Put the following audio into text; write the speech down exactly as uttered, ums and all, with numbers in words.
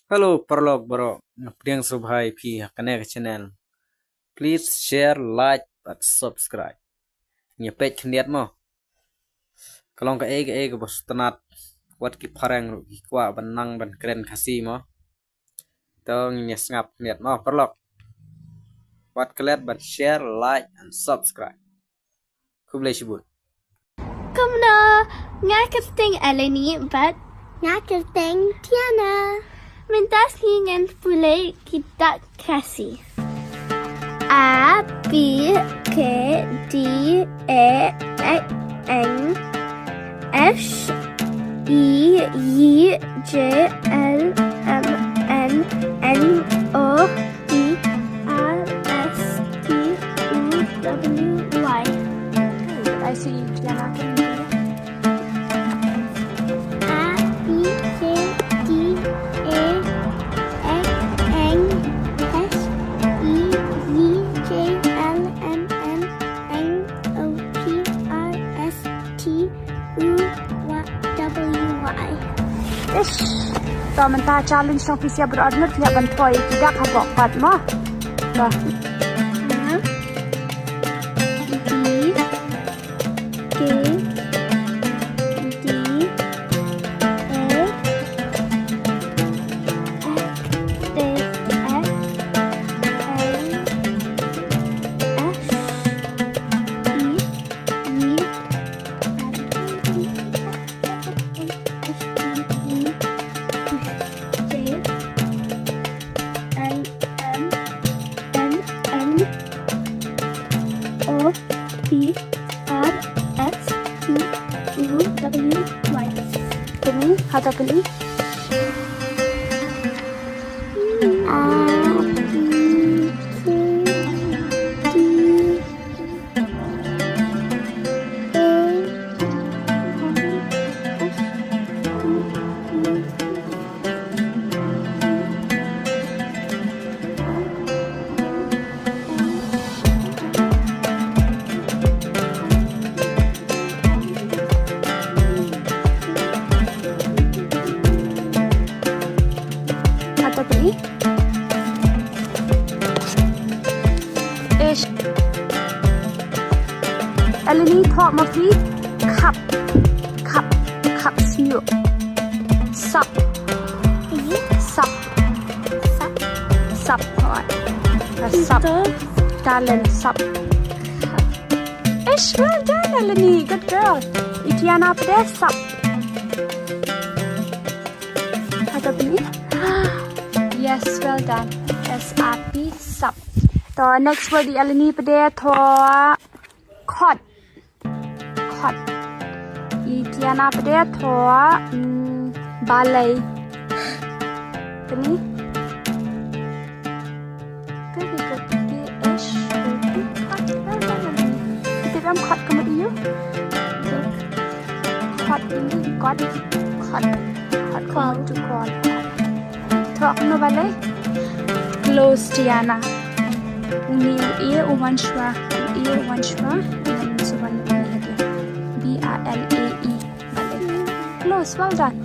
Hello paralok baroh, nga pdiang sngewbha ïa phi ha kane ka channel. Please share, like bad subscribe. Ngi peit khyndiat mo. Ka long kaei kaei kaba sngewtynnat, wat ki phareng ruh ki kwah ban nang ban kren Khasi mo. To ngin ïa sngap khyndiat mo paralok. Wat klet bad share, like and subscribe. Khublei shibun. Kumno, nga kyrteng Eleni bad nga kyrteng Tiana. Mynta sngi ngan pule ki dak Khasi. A B K D E F N H I J L M N O P R S T U W Y. I see you, Tiana. A B K D E F N H I J L M N N O P R S T U W Y. Ish. To mynta challenge jong phi sha baroh arngut, phi hap ban thoh ïa ki dak hapoh kot mo. To. Di. K D A F A F L S E E J L M N N O P R S T U W Y. Kane, hata kane. A, B, C, D, E, F, G, H, I, J, K, L, M, N, O, P, R, S, T, U, W, Y. Ish. Eleni, thoh ma phi. Khap. Khap. Khap snieh. Sap. Sap. Sap. Sap. Sap. Talent sap. Ish, well done, Eleni. Good girl. Itiana pde sap. Hata pini. Yes, well done. S A P, sap. To next word i Eleni pde thoh khot. Khot. I Tiana pde thoh, mm, balei. Pini. Very good. P H O T. Khot. Well done, Eleni. Ite ram khot ka mut ïa u. Khot, Hindi, khot. Khot. Khot ka mut u khot. Thoh kumno balei? Close, Tiana. Une u e u wan shuwa. U e u wan shuwa. Ngan sa wan u e hadien. B A L A E. Balei. Close, well done.